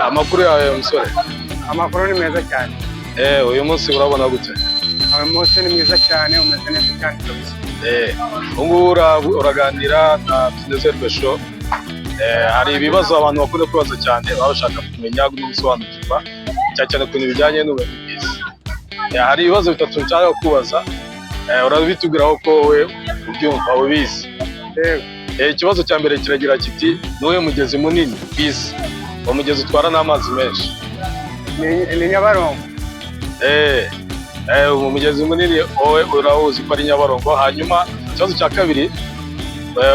Amakuru yawe, musore? Amakuru ni meza cyane. Uyu munsi urabona gute? Uyu munsi ni mwiza cyane, umeze neza cyane kabisa. Ubu ngubu uraganira na Tunezerwe Show. Hari ibibazo abantu bakunda kwibaza cyane, baba bashaka kumenya no gusobanukirwa cyane cyane ku bintu bijyanye n'ubumenyi bw'isi. Hari ibibazo bitatu nshaka kubaza, urabitubwiraho ko wowe ubyumva, ubizi. Yego. Ikibazo cya mbere kiragira kiti: "Ni uwuhe mugezi munini ku isi, uwo mugezi utwara n'amazi menshi?" Ni Nyabarongo. Umugezi munini wowe urawuzi ko ari Nyabarongo. Hanyuma ikibazo cya kabiri: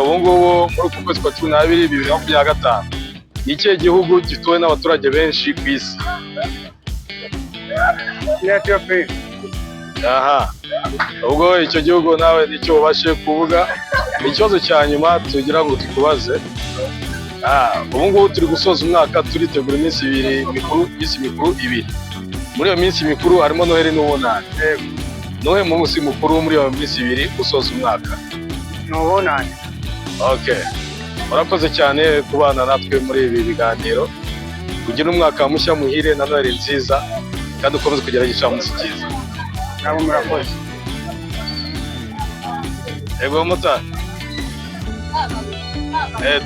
ubu ngubu muri uku kwezi kwa 12 2025, ni ikihe gihugu gituwe n'abaturage benshi ku isi? Ni Etiyopiya. Aha, ubwo icyo gihugu nawe nicyo ubashe kuvuga. Ikibazo cya nyuma tugira ngo tukubaze: ubu ngubu turi gusoza umwaka, turitegura iminsi ibiri mikuru, iminsi mikuru ibiri. Muri iyo minsi mikuru harimo Noheli n'Ubunani. Yego. Nuhe munsi mukuru muri iyo minsi ibiri usoza umwaka? Ni Ubunani. Okay, murakoze cyane kubana natwe muri ibi biganiro. Ugire umwaka mushya muhire na Noheli nziza, kandi ukomeze kugira igicamunsi cyiza. Nabo murakoze. Yego motari.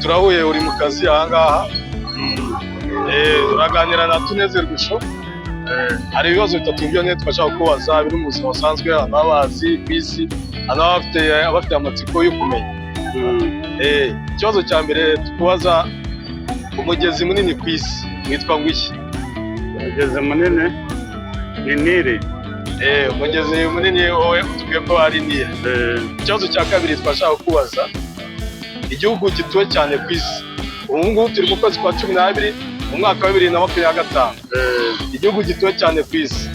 Turahuye, uri mu kazi ahangaha. Uraganira na Tunezerwe Show. Hari ibibazo bitatu byo niyo twashaka kubaza, biri mu buzima busanzwe, abantu baba bazi ku isi, abantu baba bafite amatsiko yo kumenya. Ikibazo cya mbere tukubaza: umugezi munini ku isi witwa ngo iki? Umugezi munini ni Nili. Umugezi munini wowe utubwiye ko ari Nile. Ikibazo cya kabiri twashaka kubaza: igihugu gituwe cyane ku isi, ubu ngubu turi mu kwezi kwa 12 mu mwaka wa 2025, igihugu gituwe cyane ku isi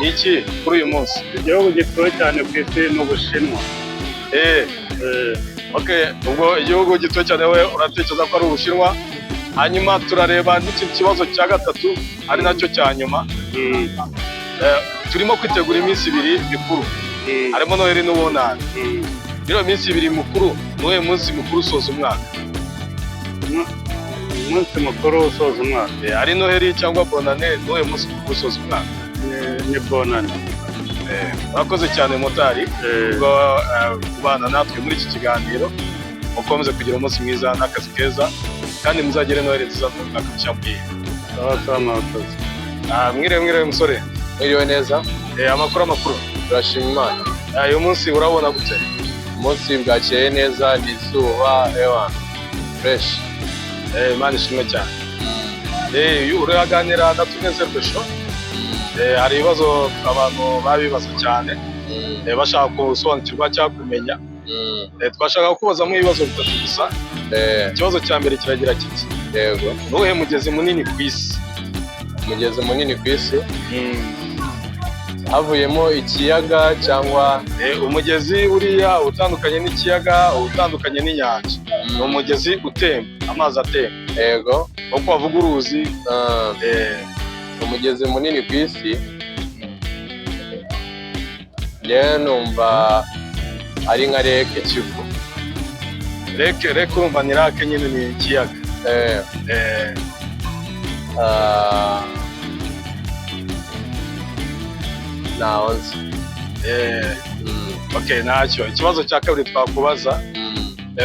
ni iki kuri uyu munsi? Igihugu gituwe cyane ku isi ni Ubushinwa. Okay, ubwo igihugu gituwe cyane we uratekereza ko ari Ubushinwa. Hanyuma turareba n'ikindi kibazo cya gatatu, ari nacyo cya nyuma. Turimo kwitegura iminsi ibiri mikuru, harimo Noheli n'Ubunani. Muri iyo minsi ibiri mikuru, ni uwuhe munsi mukuru usoza umwaka? Umunsi mukuru usoza umwaka? Ari Noheli cyangwa Bonane, ni uwuhe munsi mukuru usoza umwaka? Ni Bonane. Murakoze cyane motari, ubwo kubana natwe muri iki kiganiro. Mukomeze kugira umunsi mwiza n'akazi keza, kandi muzagere Noheli nziza n'umwaka mushya muhire. Sawa sawa, murakoze. Ah, mwiriwe, mwiriwe musore. Mwiriwe neza. Amakuru, amakuru? Turashima Imana. Uyu munsi urabona gute? Umunsi bwakeye neza, ni izuba, ewa, fresh. Imana ishimwe cyane. Uraganira na Tunezerwe Show. Hari ibibazo abantu babibaza cyane, bashaka gusobanukirwa cyangwa kumenya. Twashaka kubazamo ibibazo bitatu gusa. Ikibazo cya mbere kiragira kiti: ni uwuhe mugezi munini ku isi? Umugezi munini ku isi, havuyemo ikiyaga cyangwa? Umugezi uriya utandukanye n'ikiyaga, utandukanye n'inyanja, ni umugezi utemba, amazi atemba, uko bavuga uruzi. Umugezi munini ku isi, njyewe numva ari nka Lake Kivu. Lake, urumva ni lake nyine, ni ikiyaga. Ah, ntaho nzi. Okay, ntacyo. Ikibazo cya kabiri twakubaza: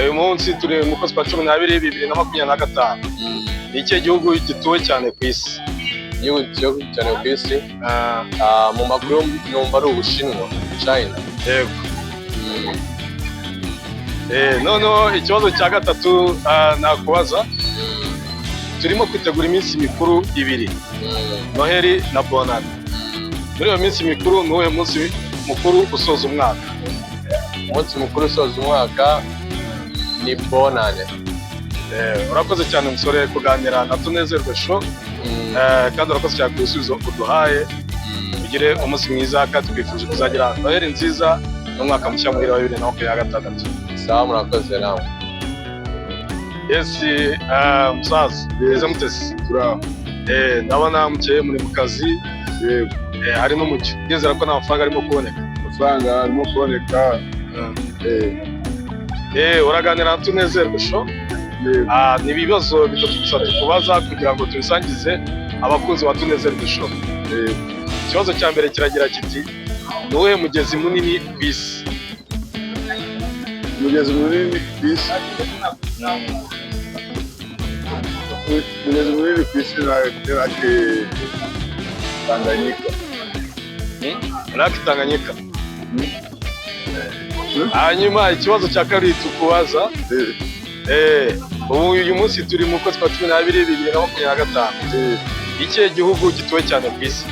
uyu munsi turi mu kwezi kwa 12 2025, ni ikihe gihugu gituwe cyane ku isi? Igihugu gituwe cyane ku isi? Ah. Ah, mu makuru numva ari Ubushinwa, China. Yego. Noneho ikibazo cya gatatu nakubaza: turimo kwitegura iminsi mikuru ibiri, Noheli na Bonane. Muri iyo minsi mikuru, ni uwuhe munsi mukuru usoza umwaka? Umunsi mukuru usoza umwaka ni Bonane. Urakoze cyane musore kuganira na Tunezerwe Show. Kandi urakoze cyane ku bisubizo uduhaye. Ugire umunsi mwiza, kandi twifuje kuzagira Noheli nziza n'umwaka mushya muhire wa 2026. Sawa, murakoze nawe. Yes, musaza, meze mutesi? Turaho. Ndabona mukeye, muri mu kazi. Yego. Hari n'umucyo, ndizera ko nta mafaranga arimo kuboneka. Amafaranga arimo kuboneka. Uraganira na Tunezerwe Show. Yego. Ni ibibazo bitatu gusa tukubaza kugira ngo tubisangize abakunzi ba Tunezerwe Show. Yego. Ikibazo cya mbere kiragira kiti: ni uwuhe mugezi munini ku isi? Umugezi munini ku isi, umugezi munini ku isi ni Lake Tanganyika. Lake Tanganyika. Hanyuma ikibazo cya kabiri tukubaza, ubu uyu munsi turi mu kwezi kwa 12 2025, ikihe gihugu gituwe cyane ku isi?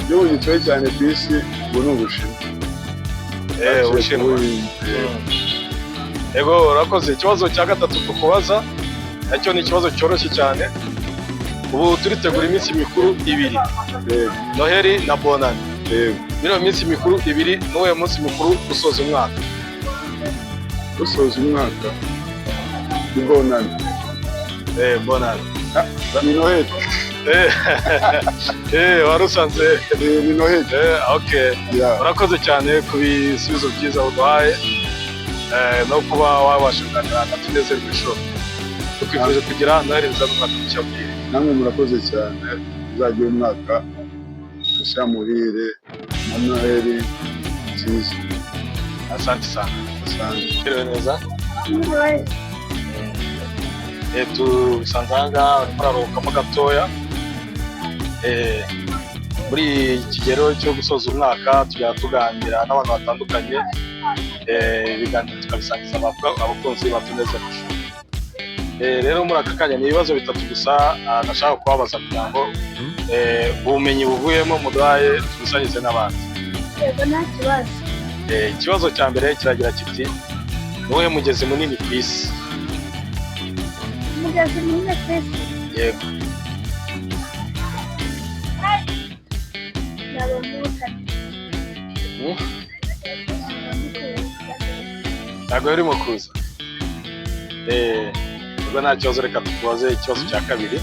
Igihugu gituwe cyane ku isi ubu ni Ubushinwa. Ubushinwa. Yego, urakoze. Ikibazo cya gatatu tukubaza nacyo ni ikibazo cyoroshye cyane. Ubu turitegura iminsi mikuru ibiri, Noheli na Bonani. Muri iyo minsi mikuru ibiri, ni uwuhe munsi mukuru usoza umwaka? Usoza umwaka ni Bonani. Bonani. Ni Noheli. Wari usanze. Ni Noheli. Okay. Yeah. Urakoze cyane ku bisubizo byiza uduhaye, no kuba wabasha kuganira na Tunezerwe Show. Tukwifuje kugira Noheli nziza n'umwaka mushya muhire. Namwe murakoze cyane, uzagira umwaka mushya muhire na Noheli nziza. Asante sana. Asante. Mwiriwe neza. Tusanze aha ngaha urimo uraruhukamo gatoya. Muri iki kigero cyo gusoza umwaka tujya tuganira n'abantu batandukanye, ibiganiro tukabisangiza abakunzi ba Tunezerwe Show. Rero muri aka kanya ni ibibazo bitatu gusa nashaka kubabaza kugira ngo ubumenyi buvuyemo muduhaye tubusangize n'abandi. Yego, nta kibazo. Ikibazo cya mbere kiragira kiti: ni uwuhe mugezi munini ku isi? Umugezi munini ku isi? Yego. Naba mvukana. Ntabwo birimo kuza. Ubwo nta kibazo, reka tukubaze ikibazo cya kabiri.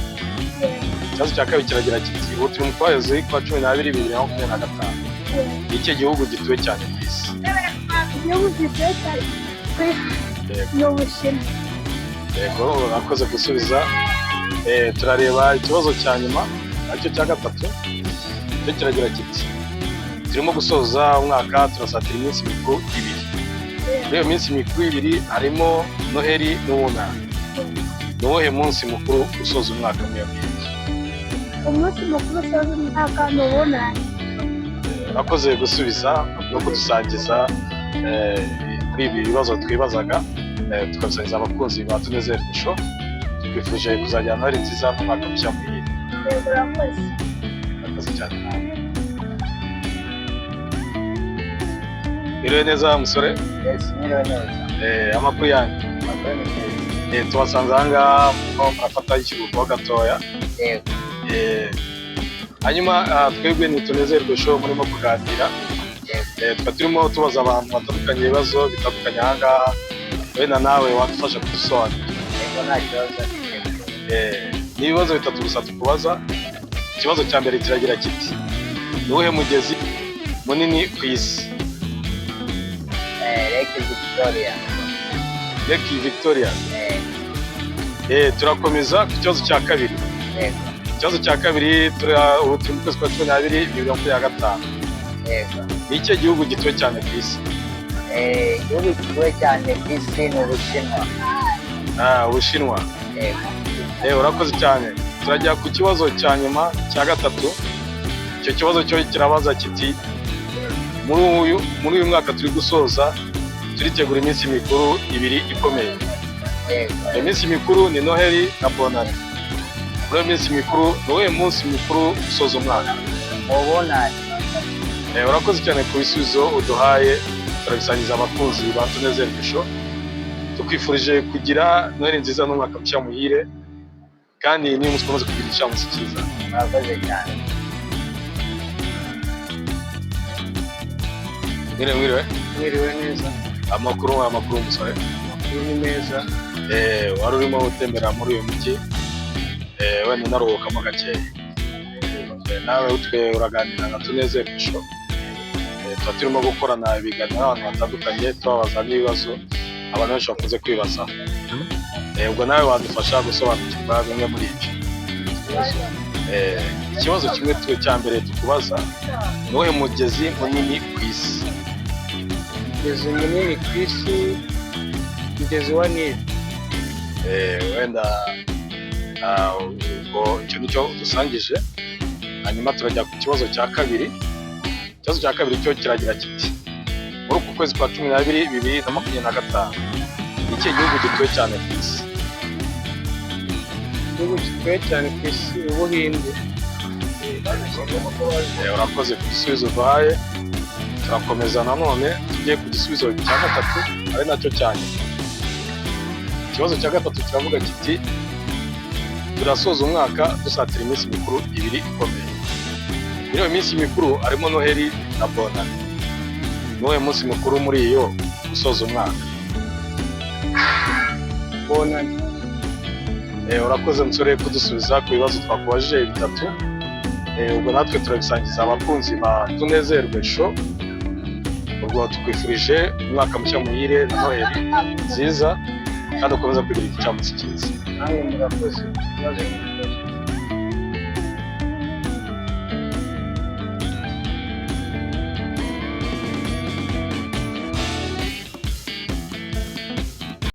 Ikibazo cya kabiri kiragira kiti: ubu turi mu kwezi kwa 12 2025, ni ikihe gihugu gituwe cyane ku isi? Igihugu gituwe cyane ku isi ni Ubushinwa. Yego, urakoze gusubiza. Turareba ikibazo cya nyuma, aricyo cya gatatu, cyo kiragira kiti: turimo gusoza umwaka, turasatira iminsi mikuru ibiri. Muri iyo minsi mikuru ibiri harimo Noheli n'Ubunani. Ni uwuhe munsi mukuru usoza umwaka muri iyo minsi? Umunsi mukuru usoza umwaka ni Ubunani. Urakoze gusubiza no kudusangiza kuri ibi bibazo twibazaga, tukabisangiza abakunzi ba Tunezerwe Show. Twifuje kuzagira Noheli nziza n'umwaka mushya muhire. Yego, urakoze. Urakoze cyane nawe. Mwiriwe neza, musore? Yes, mwiriwe neza. Amakuru yanyu? Amakuru ni meza. Tubasanze aha ngaha murimo murafata ikiruhuko gatoya. Yego. Hanyuma twebwe ni Tunezerwe Show murimo kuganira. Tukaba turimo tubaza abantu batandukanye ibibazo bitandukanye aha ngaha, wenda nawe wadufasha kudusobanurira. Yego, nta kibazo. Ni ibibazo bitatu gusa tukubaza. Ikibazo cya mbere kiragira kiti: ni uwuhe mugezi munini ku isi? Lake Victoria. Lake Victoria. Turakomeza ku kibazo cya kabiri. Yego. Ikibazo cya kabiri, ubu turi mu kwezi kwa 12 2025, ni ikihe gihugu gituwe cyane ku isi? Igihugu gituwe cyane ku isi ni Ubushinwa. Ubushinwa. Yego. Urakoze cyane. Turajya ku kibazo cya nyuma, cya gatatu. Icyo kibazo cyo kirabaza kiti: muri uyu mwaka turi gusoza, turitegura iminsi mikuru ibiri ikomeye. Iyo minsi mikuru ni Noheli na Bonani. Muri iyo minsi mikuru, ni uwuhe munsi mukuru usoza umwaka? Ubunani. Urakoze cyane ku bisubizo uduhaye, turabisangiza abakunzi ba Tunezerwe Show. Tukwifurije kugira Noheli nziza n'umwaka mushya muhire, kandi niba umunsi ukomeze kugira igicamunsi cyiza. Murakoze cyane. Mwiriwe, mwiriwe. Mwiriwe neza. Amakuru, amakuru, musore? Amakuru ni meza. Wari urimo utembera muri uyu mujyi, wenda unaruhukamo gakeya. Nawe utwe uraganira na Tunezerwe Show. Tuba turimo gukorana ibiganiro n'abantu batandukanye, tubabaza n'ibibazo abantu benshi bakunze kwibaza. Ubwo nawe wadufasha gusobanukirwa bimwe muri ibyo. Ikibazo kimwe cya mbere tukubaza: ni uwuhe mugezi munini ku isi? Umugezi munini ku isi, umugezi wa Nili. Wenda ubwo icyo nicyo dusangije, hanyuma turajya ku kibazo cya kabiri. Ikibazo cya kabiri cyo kiragira kiti: muri uku kwezi kwa 12 2025, ni ikihe gihugu gituwe cyane ku isi? Igihugu gituwe cyane ku isi, Ubuhinde. Urakoze ku gisubizo uduhaye. Turakomeza nanone tugiye ku gisubizo cya gatatu, ari nacyo cya nyuma. Ikibazo cya gatatu kiravuga kiti: turasoza umwaka dusatira iminsi mikuru ibiri ikomeye. Muri iyo minsi mikuru harimo Noheli na Bonane. Ni uwuhe munsi mukuru muri iyo usoza umwaka? Bonane. Urakoze musore kudusubiza ku bibazo twakubajije bitatu. Ubwo natwe turabisangiza abakunzi ba Tunezerwe Show. Ubwo tukwifurije umwaka mushya muhire na Noheli nziza, kandi ukomeza kugira igicamunsi cyiza. Namwe murakoze. Ibibazo murakoze.